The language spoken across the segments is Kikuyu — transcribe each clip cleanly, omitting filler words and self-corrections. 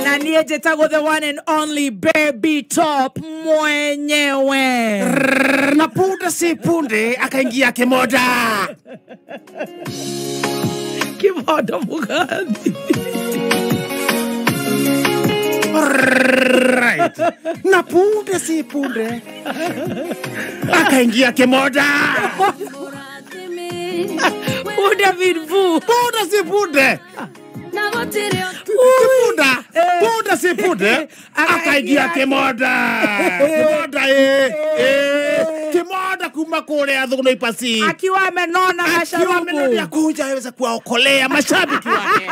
Na niĩ njĩtagwo the one and only Baby Top mwenyewe. Na punde si punde akaingia kimoda. Kimoda Mugathi. Right. Na punde si punde akaingia kimoda. Punde vidvu. Punde si punde. Punda, punda si punde, akaingia kimoda. Kimoda kimoda kuma kule adhuno ipasi. Akiwa amenona masharubu. Akiwa amenona kuja aweza kuwaokolea mashabiki wake.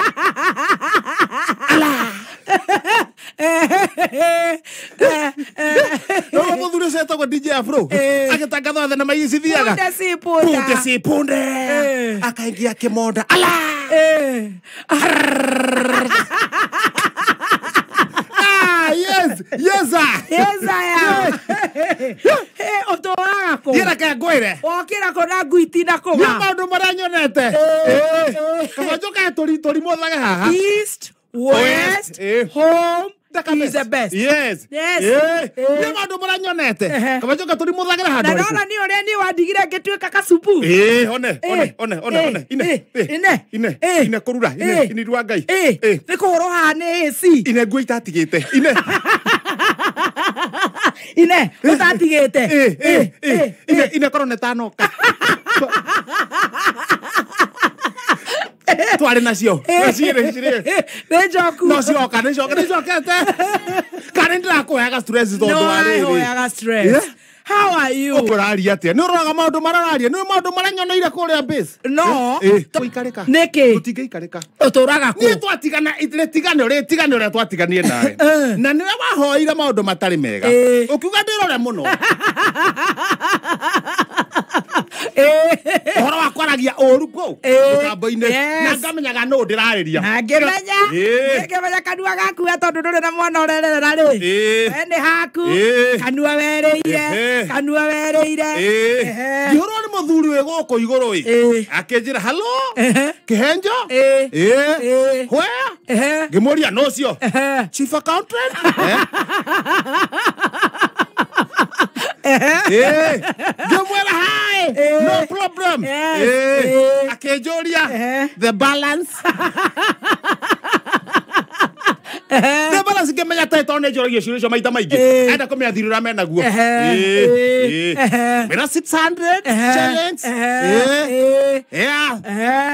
Ala. No muthuri ũcio etagwo DJ Afro agitangatha thenema ici cithiaga. Punde si punde. Punde si punde. Akaingia kimoda. Ala. Ah, yes, yes, yes, I am. Hey, otoraga ko. Ndira ka ngwire. Okira ko na ngui tina ko. Ni maundu maria nyonete. Kaba njoka tori mothage haha. East, West, home is the best. Yes. Yes. Ni maundu maria nyonete. Kaba njoka tori mothagira handu. Na ndona ni uria ni wandigire ngituika kacupu. One, one, one, one, one. Ine, ine, ine, ine kurura, ine, ine rwa Ngai. Ni kuhurwo haha ni AC. Ine nguo itatigite. Ine. Ine, utatigite. Ine, ine korwo netanoka. Twari nacio. Nacire, cire. Nĩ njoku. No cioka, nĩ cioka, nĩ ciokete. Kana nĩndĩrakũheaga stress tondũ wa rĩrĩ. No, ahoyaga stress. How are you? Ũkũraria atĩa? Nĩ ũroraga maũndũ marĩa ũraria? Nĩ maũndũ marĩa nyoneire kũrĩa base? No. Tũikarĩka. Nĩkĩ? Tũtingĩikarĩka. Ũtũraga kũ? Niĩ twatigana, rĩtigane ũrĩa ũrĩa twatiganire nawe. Na nĩwe wahoire maũndũ matarĩ mega. Ũkiuga ndĩrore mũno. Ũhoro wa kwaragia ũru kũu mũtambo-inĩ. Na ngamenyaga nũ ndĩrarĩria. Na ngĩmenya. Ngĩmenya kanua gaku we tondũ ndũrĩ na mwana ũrererera rĩ. We nĩ haku. Kanua werĩire. Kanua werĩire. Ngĩhũrwo nĩ mũthuri wĩ gũkũ igũrũ ĩ. Akĩnjĩra hello. Kĩhenjo. Where? Ngĩmũria nũ ũcio? Chief accountant. Ngĩmwĩra hi. No problem. Akĩnjũria the balance. The balance ngĩmenya ta tondũ nĩ njũragia ciũria icio maita maingĩ. Enda kũmenya thirĩ ũrĩa menaguo. Mena 600 challenge. Yeah.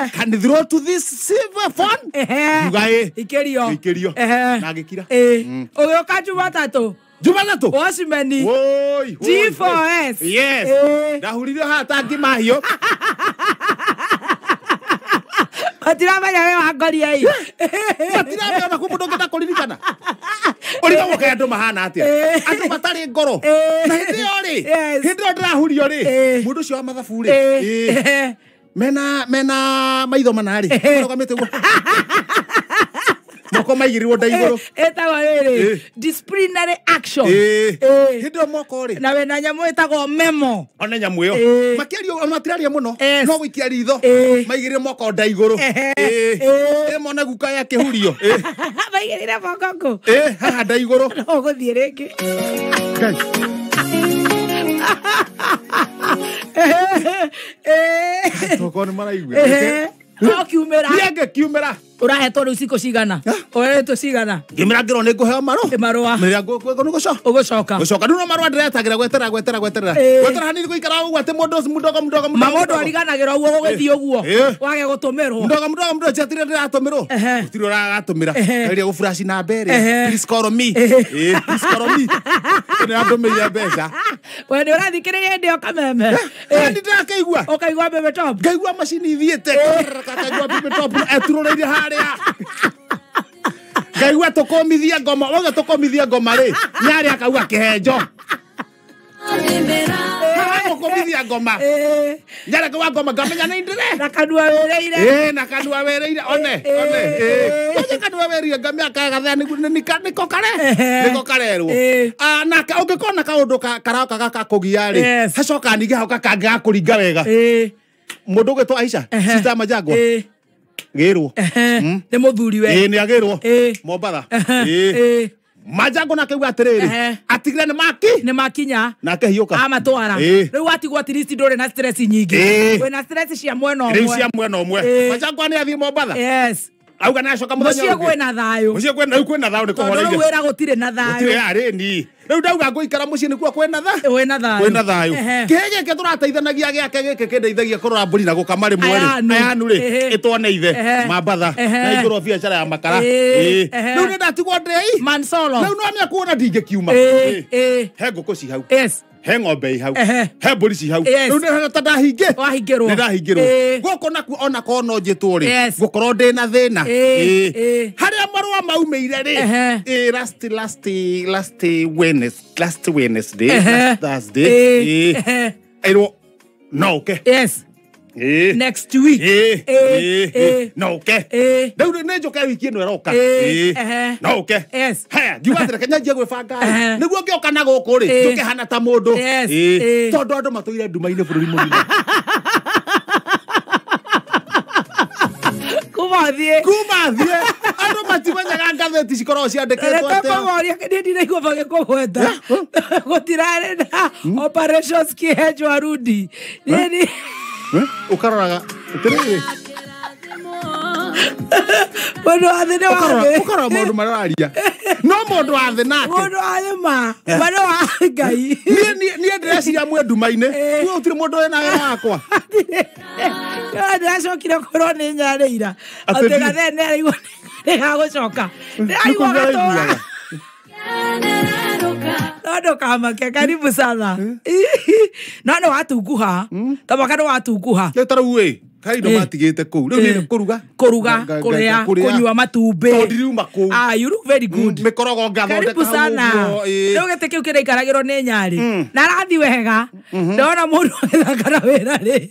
Can you throw to this silver phone? Ngiuga ĩ. Ikĩrio. Ikĩrio. Na ngĩkira. Ũgĩũka Jumatatũ. Jumatatu. Watchman. Woi. G4S. Yes. Ndahuririo haha ta ngima hiyo. Matiramenya we wangoria ĩ. Matiramenya ona kũ mũndũ ũngĩenda kũririkana. Ũrigagwo kaĩ andũ mahana atĩa? Andũ matarĩ ngoro. Na hĩndĩ ĩyo rĩ, hĩndĩ ĩyo ndĩrahurio rĩ, mũndũ ũcio wa mathabu rĩ, mena maitho mana rĩ, marũgamĩte ũguo. Moko maigĩrĩirwo nda igũrũ. Ĩtagwo rĩrĩ, disciplinary action. Hĩndĩ ĩyo moko rĩ. Na wĩna nyamũ ĩtagwo memo. One nyamũ ĩyo. Makĩaria matiraria mũno. No gũikia ritho. Maigĩrĩire moko nda igũrũ. Mone guka ya kĩhurio. Maigĩrĩire moko kũ? Haha nda igũrũ. No ũgũthiĩ rĩngĩ. Ngai. Tokorwo nĩ maraigua. No kiumĩra. Niĩ ngĩkiumĩra. Ũrahetwo rĩu cikũ cigana? Ũhetwo cigana? Ngĩmĩra ngĩrwo nĩ ngũheo marũa. Marũa. Mĩrĩa ngũcoka. Ũgũcoka. Gũcoka. Rĩu no marũa ndĩretagĩra gweterera gweterera gweterera. Gweterera hanini gũikara ũguo atĩ mũndũ ũcio mũndogo mũndogo mũndogo. Mamũndũ ariganagĩra ũguo gũgĩthiĩ ũguo. Wage gũtũmĩrwo. Mũndogo mũndogo mũndogo njetire ndĩratũmĩrwo. Gũtirĩ ũragatũmĩra. Geria gũflash namba ĩrĩa. Please call me. Please call me. Nĩ andũmĩire mbeca. We nĩ ũrathikĩrĩria hĩndĩ ĩyo kameme. Nĩ ndĩrakĩigua. Ũkaigua Baby Top. Ngaigua macini ithiĩte. Ngaigua Baby Top eturũrĩire harĩa. Ngaigua tũkũmithia ngoma, wauga tũkũmithia ngoma rĩ, nĩarĩ akauga kĩhenjo. Tũkũmithia ngoma. Nĩarĩ akauga ngoma ngamenya nĩ ndĩre. Na kanua wĩrĩire. Na kanua wĩrĩire, one, one. One kanua wĩrĩire ngamenya kagathea nĩko kare. Nĩko karerwo. Na ũngĩkona kaũndũ karoka gakakũgia rĩ, hacoka ningĩ hau kangĩ gakũringa wega. Mũndũ ũgwĩtwo Aisha, Sister Majangwa. Gĩrwo. Nĩ mũthuri we. Ĩĩ nĩ agĩrwo. Mombatha. Ĩĩ. Majango nake uga atĩrĩrĩ atigire nĩ maki nĩ makinya nake hiũka amatwara rĩu watigwo at least ndũrĩ na stress nyingĩ wĩna stress cia mwena ũmwe rĩu cia mwena ũmwe. Majango nĩ athiĩ Mombatha. Yes. Auga nĩ acoka mũthenya ũngĩ. Mũciĩ kwĩna thayũ. Mũciĩ kwĩna rĩu kwĩna thayũ nĩ kũhoreire. Tondũ rĩu wĩra gũtirĩ na thayũ. Gũtirĩ arĩni. Rĩu ndauga ngũikara mũciĩ nĩkuo kwĩna thayũ. Kwĩna thayũ. Kwĩna thayũ. Kĩhĩ gĩkĩ tũrateithanagia gĩake gĩkĩ kĩndeithagia kũrora mbũri na gũkama rĩmwe rĩ. Ayanu rĩ ĩtwane ithe Mambatha na ingũrwo biacara ya makara. Rĩu nĩ ndatigwo ndĩi. Mansolo. Rĩu no mĩakuona ndingĩkiuma. He ngũkũ ci hau. Yes. He ng'ombe i hau. He mbũri ci hau. Rĩu nĩ ta ndahingĩ. Wahingĩrwo. Nĩ ndahingĩrwo. Gũkũ nakuo ona korwo no njĩtwo rĩ. Ngũkorwo ndĩ na thĩna. Harĩa marũa maumĩire rĩ. Last Wednesday, last Thursday. Ĩrwo no ũke. Yes. Next week. No ũke. Rĩu nĩ njũke wiki ĩno ĩroka. No ũke. Yes. Haya, ngiuga atĩrĩ reke nyanjie gwĩbanga rĩ. Nĩguo ngĩũka na gũkũ rĩ, njũke hana ta mũndũ. Tondũ andũ matũire nduma-inĩ bũrũri mũgima. Kuma thiĩ. Kuma thiĩ. Andũ matimenyaga ngathĩti cikoragwo ciandĩkĩtwo atĩa. Reke ngũmorie niĩ ndinaigua magĩkũgweta. Gũtirarĩ na operations Kĩhenjo arudi. Niĩ Ũkaroraga atĩrĩrĩ. Mũndũ wa thĩ nĩ wa thĩ. Ũkarora maũndũ marĩa ũraria. No mũndũ wa thĩ nake. Mũndũ wa thĩ ma. Mũndũ wa Ngai. Niĩ ndĩreciria mwĩ nduma-inĩ. Niĩ gũtirĩ mũndũ wĩna wĩra wakwa. Ndĩracokire kũrwo nĩ nyarĩ ira. Atĩ gathee nĩ araigua nĩ gagũcoka. Ndĩraigua gatũra. No ndũkamake, karibu sana. No nĩ watunguha. Tamaka nĩ watunguha. Ta rĩu ĩ kaindo matigĩte kũu. Rĩu nĩ kũruga. Kũruga, kũrĩa, kũnyua matumbĩ. Tondũ ndiriuma kũu. Ah, you look very good. Mĩkorogo ngathondeka Karibu sana. Rĩu gĩtĩ kĩu kĩraikaragĩrwo nĩ nyarĩ. Na arathiĩ wega. Ndona mũndũ agĩthaka na wĩra rĩ.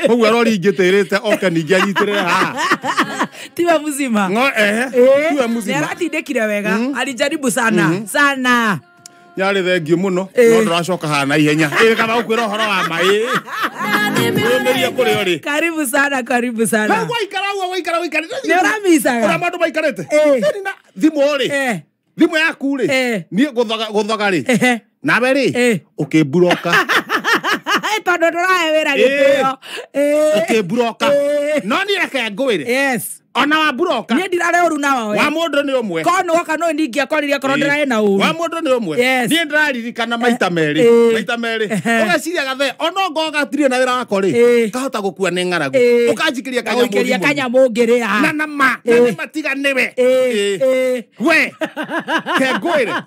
Ũguo arori ingĩtĩrĩte oke ningĩ anyitĩrĩre haha. Tiwe mzima. No, tiwe mzima. Nĩ aratindĩkire wega. Alijaribu sana. Sana. Nyarĩ thengiũ mũno no ndũracoka haha na ihenya. Ĩ kaba gũkwĩra ũhoro wa ma ĩ. Wĩyũmĩrie kũrĩ ũrĩ. Karibu sana, karibu sana. Rĩu waikara ũguo waikara ũikarĩte. Nĩ ũramicaga. Ũrĩa maũndũ maikarĩte. Na thimũ rĩ. Thimũ yaku rĩ. Niĩ gũthoga rĩ. Nawe rĩ. Ũkĩmburoka. Tondũ ndũrahe wĩra gĩtĩo. Ũkĩmburoka. No niĩ reke ngwĩre. Yes. Ona wa mburoka. Niĩ ndirarĩ ũru na wawe. Wa mũndũ nĩ ũmwe. Korwo nĩ woka no ndingĩakoririe korwo ndĩrarĩ na ũru. Wa mũndũ nĩ ũmwe. Niĩ ndĩraririkana maita merĩ. Maita merĩ. Ũgeciria gathe ona ongorwo gatirĩ na wĩra wako rĩ. Kahota gũkua nĩ ng'aragu. Ũkanjikĩria kanyamũ thimũ-inĩ. Kanyamũ ngĩrĩa. Na na ma. Na nĩ matiga nĩwe. We. Ke ngwĩre.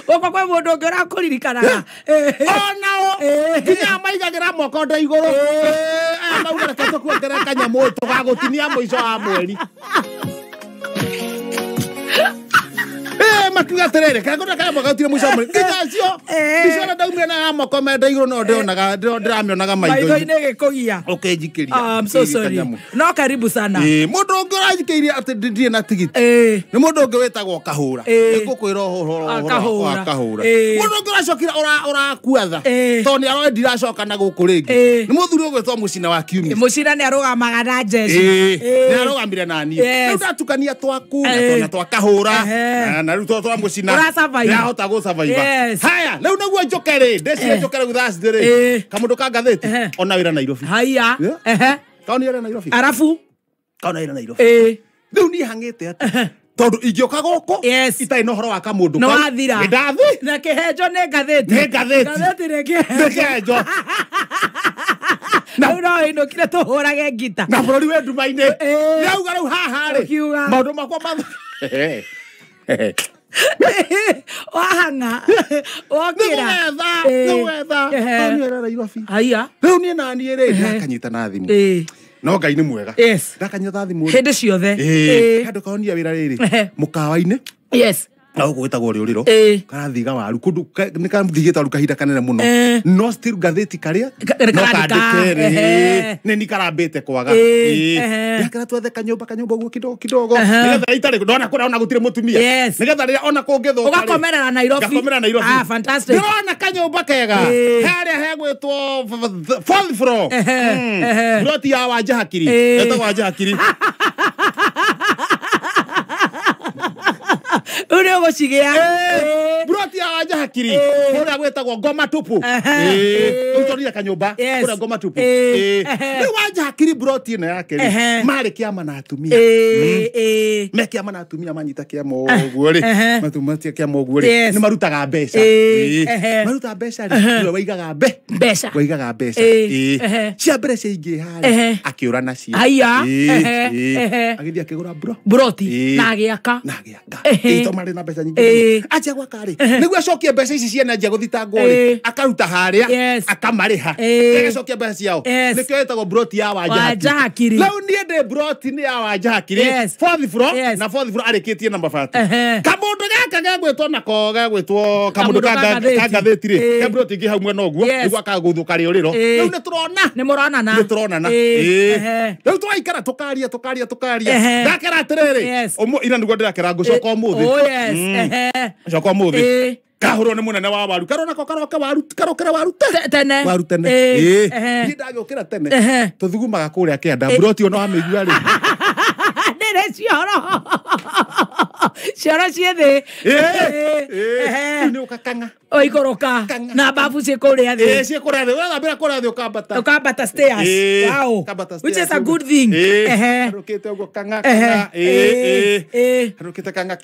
Gũkũ kwĩ mũndũ ũngĩ ũrakũririkanaga. Onao. Nginya maigagĩra moko nda igũrũ. Aya mauga reke tũkuongerere kanyamũ tũgagũtinia mũico wa mweri. Makiuga atĩrĩrĩ, kangona kanyamũ gagũtinia mũico wa mweri. Nginya acio. Mbica ĩrĩa ndaumire na ya moko me nda igũrũ no ndĩonaga ndĩramĩonaga maitho-inĩ. Maitho-inĩ gĩkũgia. Ũkĩnjikĩria. I'm so sorry. No karibu sana. Mũndũ ũngĩ ũranjikĩirie atĩ ndirĩ na tigiti. Nĩ mũndũ ũngĩ wĩtagwo Kahũra. Nĩngũkwĩra ũhoro wa Kahũra. Mũndũ ũngĩ ũracokire ũrakua tha. Tondũ nĩ aroĩ ndiracoka na gũkũ rĩngĩ. Nĩ mũthuri ũgwĩtwo Mũcina wa Kiumia. Mũcina nĩ arũgamaga na njeci. Nĩ arũgamire na niĩ. Rĩu ndatukania twaku na twa Kahũra na rĩu twa Mũcina. Ndĩrahota gũ-survive. Haya, rĩu nĩguo njoke rĩ, ndĩcirie njoke rĩu Thursday rĩ. Kamũndũ ka ngathĩti ona wĩra Nairobi. Haya. Kaoni wĩra Nairobi. Arabu. Kaona wĩra Nairobi. Rĩu niĩ hang'ĩte atĩ tondũ ingĩũka gũkũ itarĩ na ũhoro wa kamũndũ kau. Nĩ wathira. Nĩ ndathi. Na kĩhenjo nĩ ngathĩti. Nĩ ngathĩti. Ngathĩti nĩ kĩhenjo. Nĩ kĩhenjo. Rĩu no wĩinũkire tũhũrage ngita. Na bũrũri wĩ nduma-inĩ. Ndĩrauga rĩu haha rĩ. Maũndũ makwa Wahang'a. Wokĩra. Nĩ gwetha. Nĩ wĩra Nairobi. Haya. Rĩu niĩ na niĩ rĩ ndakanyita na thimũ. No Ngai nĩ mwega. Yes. Ndakanyita thimũ. Hĩndĩ ciothe. Handũ kaonia wĩra rĩrĩ. Mũkawa-inĩ. Yes. Na gũkũ gwĩtagwo rĩũrĩro karathiga waru kũndũ nĩ kathigĩte waru kahinda kanene mũno no still ngathĩti karĩa no kandĩke rĩ nĩ ni karambĩte kwaga yakera twethe kanyũmba ũguo kidogo kidogo nĩgetha itarĩ ndona kũrĩa ona gũtirĩ mũtumia nĩgetha rĩrĩa ona kũngĩthũka ũgakomerera Nairobi ngakomerera Nairobi fantastic ndĩrona kanyũmba kega harĩa hegwĩtwo fourth floor broti ya Wanja Hakiri etagwo Wanja Hakiri uri ugucigia broti ya Wanja Hakiri kuria gwetagwo Ngoma Tupu utorire kanyumba kuria Ngoma Tupu ni Wanja Hakiri broti ino yake ri mari kiama na atumia me kiama na atumia manyita kiama uguo ri matumatia kiama uguo ri ni marutaga mbeca marutaga mbeca ri niwe waigaga mbeca waigaga mbeca cia mbere ciaingĩ harĩ akiura nacio haya agithia akigura broti na agiaka ito mari na mbeca nyingĩ acha gwaka rĩ nĩguo acokie mbeca ici ciene anjia gũthitangwo rĩ akaruta harĩa akamarĩha agacokia mbeca ciao nĩkĩo ĩtagwo broti ya Wanja Hakiri rĩu niĩ ndĩ broti nĩ ya Wanja Hakiri fourth floor na fourth floor arĩkĩtie na mabati kamũndũ gaka gegwĩtwo nako gegwĩtwo kamũndũ ka ngathĩti rĩ ke broti ĩngĩ hau mwena ũguo nĩguo akagũthũka rĩũrĩro rĩu nĩ tũrona nĩ mũronana nĩ tũronana rĩu twaikara tũkaria ndakera atĩrĩrĩ ira nĩguo ndĩrakera ngũcoka ũmũthĩ coka ũmũthĩ kahurwo nĩ mũnene wa waru karona ko karoke waru karokere waru tene waru tene niĩ ndagĩũkĩra tene tũthugumaga kũrĩa kĩanda broti ona wamĩigua rĩ nĩrĩ cioro cioro ciĩ thĩ nĩ ũkakang'a ũikũrũka na babu ciĩ kũrĩa thĩ ciĩ kũrĩa thĩ wethambĩra kũrĩa thĩ ũkambata stairs wow which is a good thing harũkĩte ũguo kang'a harũkĩte kang'a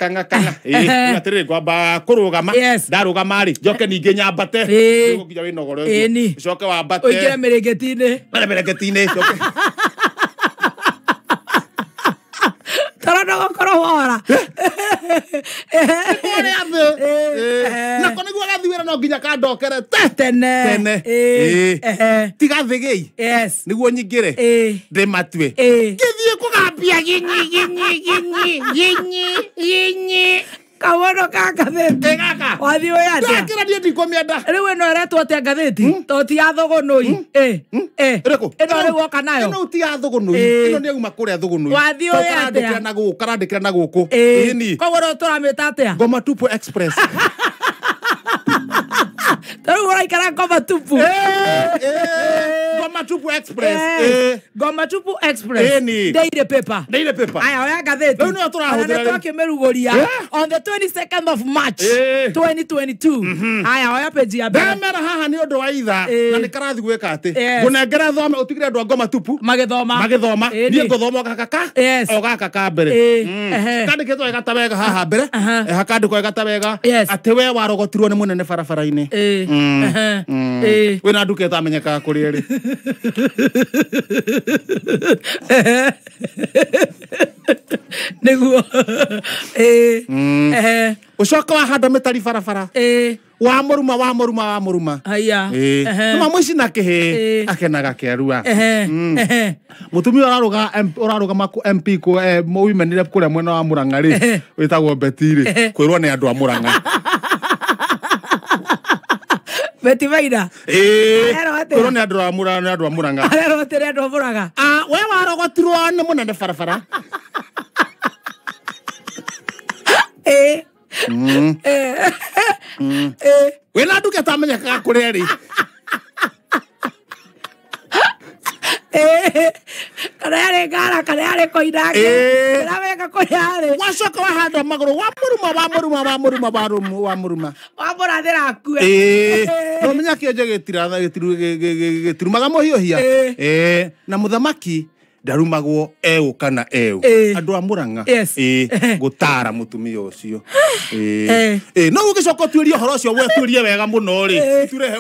atĩrĩrĩ ngwamba kũrũgama ndarũgama rĩ njoke ningĩ nyambate nginya wĩnogore ũguo ũcoke wambate ũingĩre mĩrĩngĩti-inĩ njoke toro no gũkorwo wora kũrĩa thĩ nako nĩguo gathiĩ wĩra no nginya kandokere tene tiga thĩgĩi nĩguo nyingĩre ndĩmatue ngĩthiĩ kũgambia ginyi ginyi ginyi ginyi ginyi kawono ka ngathĩti gaka wathiĩ ũĩ atĩa ndakĩra niĩ ndikũmĩenda rĩu ĩno ĩretwo atĩa ngathĩti to ti ya thũgũnũi ĩrĩkũ ĩno rĩu woka nayo ĩno ti ya thũgũnũi ĩno nĩ yauma kũrĩa thũgũnũi wathiĩ ũĩ atĩa na gũkũ karandĩkĩra na gũkũ ĩni koguo rĩu tũramĩta atĩa Ngoma Tupu Express tarĩu ũraikara Ngoma Tupu Ngoma Tupu Express Ngoma Tupu Express Daily paper aya oya ngathĩti rĩu nĩyo tũrahũthĩra nĩ twakĩmĩrugũria on the 22nd of March 2022 aya oya page ya mbere ndamera haha nĩ ũndũ wa itha na nĩ karathi gwĩka atĩ ngũnengera thome ũtigire andũ a Ngoma Tupu magĩthoma niĩ ngũthoma o gaka ka mbere kandĩkĩtwo wega ta wega haha mbere hakandĩkwo wega ta wega atĩ we warogotirwo nĩ mũnene barabara-inĩ wĩna nduka ĩtamenyekaga kũrĩa ĩrĩ nĩguo ũcoke wahanda mĩtari barabara wa mũruma wa mũruma wa mũruma haya nĩma mũici na kĩhĩ akenaga kĩarua mũtumia ũrarũgama MP women rep kũrĩa mwena wa Murang'a rĩ wĩtagwo Betty rĩ kwĩrwo nĩ andũ a Murang'a Betty Maina kwĩrwo nĩ andũ a Murang'a nĩ andũ a Murang'a arerwo atĩrĩ andũ a Murang'a we warogotirwo nĩ mũnene barabara wĩna nduka ĩtamenyekaga kũrĩa ĩrĩ kana yarĩ ngara kana yarĩ koinange ndĩramenya kũrĩa yarĩ wacoka wahanda magũrũ wa mũruma wa mũruma wa mũruma wa mũruma wa mũrathĩra akue no menya kĩonje gĩtirumaga mũhiũhia na mũthamaki ndarumagwo eu kana eu andũ a Murang'a gũtara mũtumia ũcio no ũgĩcoka ũtuĩrie ũhoro ũcio wetuĩrie wega mũno rĩ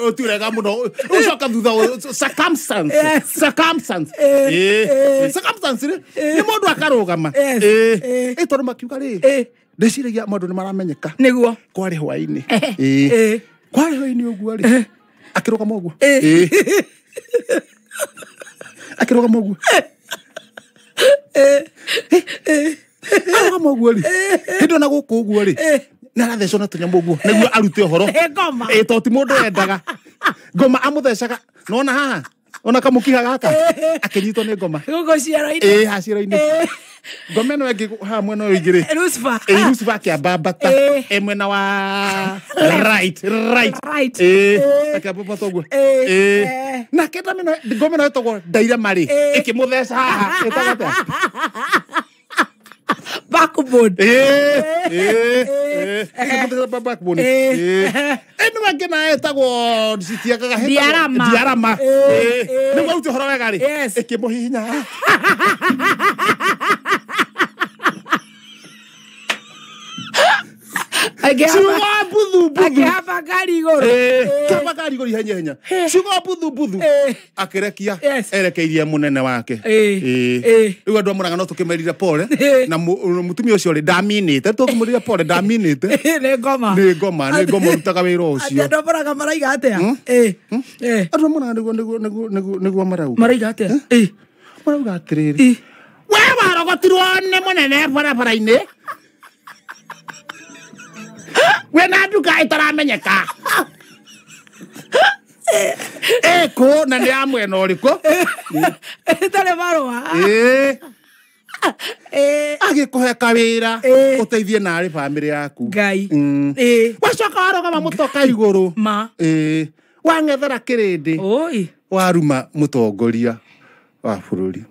ũtuĩrie wega mũno ũcoka thutha circumstance circumstance rĩ nĩ mũndũ akarũgama tondũ makiuga rĩ ndĩciragia maũndũ nĩ maramenyeka nĩguo kwarĩ hwaĩ-inĩ kwarĩ hwaĩ-inĩ ũguo rĩ akĩrũgama ũguo akĩrũgama ũguo arũgama ũguo rĩ hĩndĩ ona gũkũ ũguo rĩ Na arathecwo na tũnyamũ ũguo nĩguo arute ũhoro. Ngoma. To ti mũndũ endaga. Ngoma amũthecaga. Nona haha. Ona kamũkiha gaka. Akĩnyitwo nĩ ngoma. Gũkũ ciero-inĩ. Ha ciero-inĩ. Ngoma ĩno ĩngĩ haha mwena ũyũ ũngĩ rĩ. Lucifer. Lucifer akĩambambata. Mwena wa right. Akĩambambata ũguo. Nake ngoma ĩno ĩtagwo Ndairema rĩ. Ĩkĩmũtheca haha. Ĩtagwo atĩa? Backbone. Backbone. Ĩno ĩngĩ nayo ĩtagwo citiakaga Diarama. Diarama. Nĩguo arute ũhoro wega rĩ. Ĩkĩmũhihinya haha. Ciugo buthu buthu. Akĩhamba ngari igũrũ. Kĩhamba ngari igũrũ ihenya ihenya. Ciugo buthu buthu. Akĩrekia erekeirie mũnene wake. Rĩu andũ a Murang'a no tũkĩmerire pole na mũtumia ũcio rĩ ndaminĩte tũkĩmũrire pole ndaminĩte. Nĩ ngoma. Nĩ ngoma, nĩ ngoma ũrutaga wĩra ũcio. Andũ a Murang'a maraiga atĩa? Andũ a Murang'a nĩguo marauga. Maraiga atĩa? Marauga atĩrĩrĩ. We warogotirwo nĩ mũnene barabara-inĩ. Wena nduka ĩtaramenyeka. Ĩkũ na nĩ ya mwena ũrĩkũ? Ĩtarĩ marũa. Agĩkũhe kawĩra ũteithie narĩ bamĩrĩ yaku. Ngai. Wacoka warũgama mũtoka igũrũ. Ma. Wang'ethera kĩrĩndĩ. Oi. Waruma mũtongoria wa bũrũri.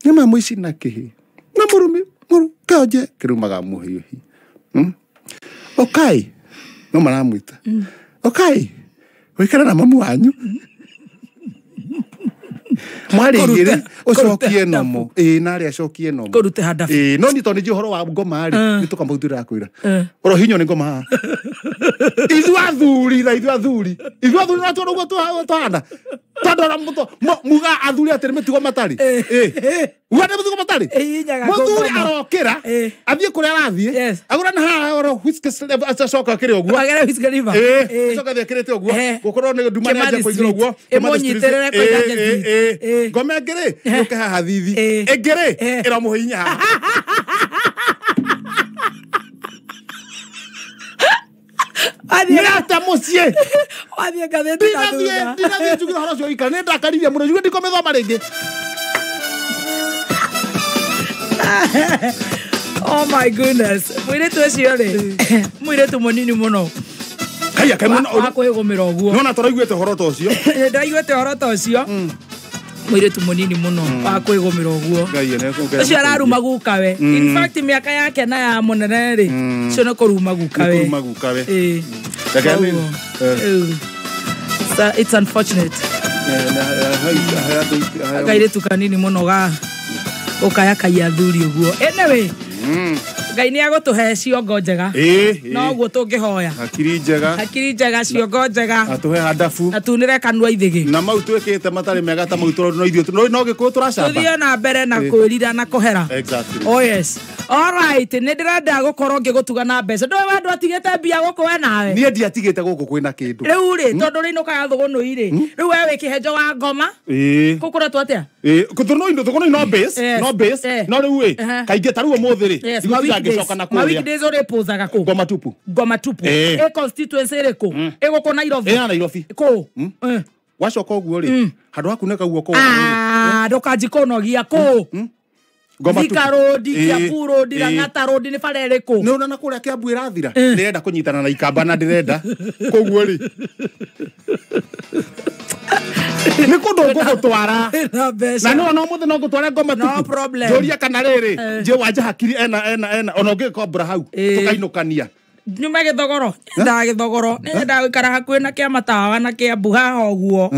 Nĩ ma mũici na kĩhĩ. Na mũrumi mũru kĩonje kĩrumaga mũhiũhi. Okai. No maramwĩta. Okai. Wĩikare na mamu wanyu. Mwarĩ igĩrĩ ũcokie nomo. Narĩ acokie nomo. Kũrute handabu. No niĩ tondũ nĩ njũĩ ũhoro wa ngoma rĩ, nĩ tũkamau tũrakwĩra. Ũrohinywo nĩ ngoma haha. Ithuĩ athuri na ithuĩ athuri. Ithuĩ athuri no tuone ũguo tũhana. Tondũ muga athuri atĩ nĩ mĩtugo matarĩ. Uga nĩ mĩtugo matarĩ. Mũthuri arokĩra athiĩ kũrĩa arathiĩ agũra na haha oro whisky acoka akĩrĩ ũguo. Agere whisky river. Acoka athiĩ akĩrĩte ũguo. Gũkorwo nĩ nduma nĩ anjia kũingĩra ũguo. Ĩmũnyitĩrĩre kũiga. Ngoma ĩngĩ rĩ yũke haha thithi. Ĩngĩ rĩ ĩramũhihinya haha. Nĩ ata mũciĩ. Wathiĩ ngathĩti na thutha. Ndinathiĩ njugire ũhoro ũcio wika. Nĩ ndakaririe mũno njuge ndikũmĩthoma rĩngĩ. Oh my goodness. Mũirĩtu ũcio rĩ, mũirĩtu mũnini mũno. Kaiya kai mũno. Wa kwĩgũmĩra ũguo. Nona tũraiguĩte ũhoro ta ũcio. Ndaiguĩte ũhoro ta ũcio. Mũirĩtu mũnini mũno wa kwĩgũmĩra ũguo. Ũcio araruma gukawe. In fact mĩaka yake na ya mũnene rĩ, ũcio nĩ kũruma gukawe. Nĩ kũruma gukawe. So it's unfortunate. Kairĩtu kanini mũno ga ũkayakaia athuri ũguo. Anyway, Ngai nĩ agũtũhe ciongo njega. Noguo tũngĩhoya. Hakiri njega. Hakiri njega, ciongo njega. Atũhe handabu. Atunĩre kanua ithĩgĩ. Na mau twĩkĩte matarĩ mega ta mau tondũ no ithuĩ no Gĩkũyũ tũracamba. Tũthiĩ na mbere na kwĩrira na kũhera. Exactly. Oh yes. All right, nĩ ndĩrenda gũkorwo ngĩgũtuga na mbeca. Ndũĩ we ndwatigĩte mbia gũkũ we nawe. Niĩ ndiatigĩte gũkũ kwĩna kĩndũ. Rĩu rĩ, tondũ rĩinũkaga thũgũnũi rĩ. Rĩu we wĩ kĩhenjo wa ngoma. Kũu kũretwo atĩa? Thũgũnũi no base, no base. No rĩu ĩ, kaingĩ ta rĩu ũmũthĩ rĩ. Ngĩcoka na kũrĩa. Ma weekdays ũrĩpũthaga kũ? Ngoma tupu. Ngoma tupu. Ĩ constituency ĩrĩkũ? Ĩ gũkũ Nairobi. Ĩ Nairobi. Kũ? Wacoka ũguo rĩ, handũ ha kunĩka guoko. Ndũkanjikũnogia kũ? Thika Road, Kiambu Road, Lang'ata Road nĩ bara ĩrĩkũ? Nĩ ũrona kũrĩa Kiambu ĩrathira? Ndĩrenda kũnyitana na Ikamba na ndĩrenda. Koguo rĩ. Nĩ kũndũ ngũgũtwara. Na no no mũthĩ no ngũtware ngoma tupu. No problem. Njũria kana rĩrĩ, njĩ wanja hakiri ena ona ũngĩkombora hau tũkainũkania. Nyuma gĩthogoro, nyendaga gĩthogoro, nyendaga gũikara hakuhĩ na kĩa matawa na Kiambu haha ũguo.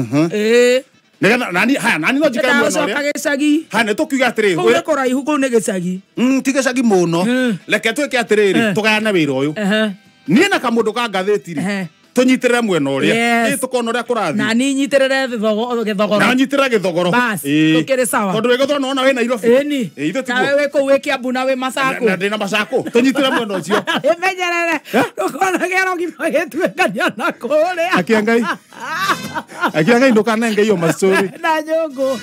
Nĩgetha nani haya nani no njikare mwena ũrĩa. Gĩcagi. Haya nĩ tũkiuge atĩrĩrĩ. Kũu nĩ kũraihu, kũu nĩ gĩcagi. Ti gĩcagi mũno. Reke twĩke atĩrĩrĩ, tũgayane wĩra ũyũ. Niĩ na kamũndũ ka ngathĩti rĩ, tũnyitĩrĩre mwena ũrĩa. Tũkona ũrĩa kũrathiĩ. Na niĩ nyitĩrĩre gĩthogoro. Na nyitĩrĩre gĩthogoro. Bas, tũkĩrĩ sawa. Tondũ wĩ gĩthogoro nĩwona wĩ Nairobi. Ĩni. Ithuĩ tiguo. Nawe wĩ kũu wĩ Kiambu na wĩ Masaku. Na ndĩ na Masaku. Tũnyitĩrĩre mwena ũcio. Ĩmenyerere. Ndũkona kĩero gima gĩtuĩkania na kũrĩa. Akia Ngai. Akia Ngai ndũkanenge iyo mastori. Na nyũngũ.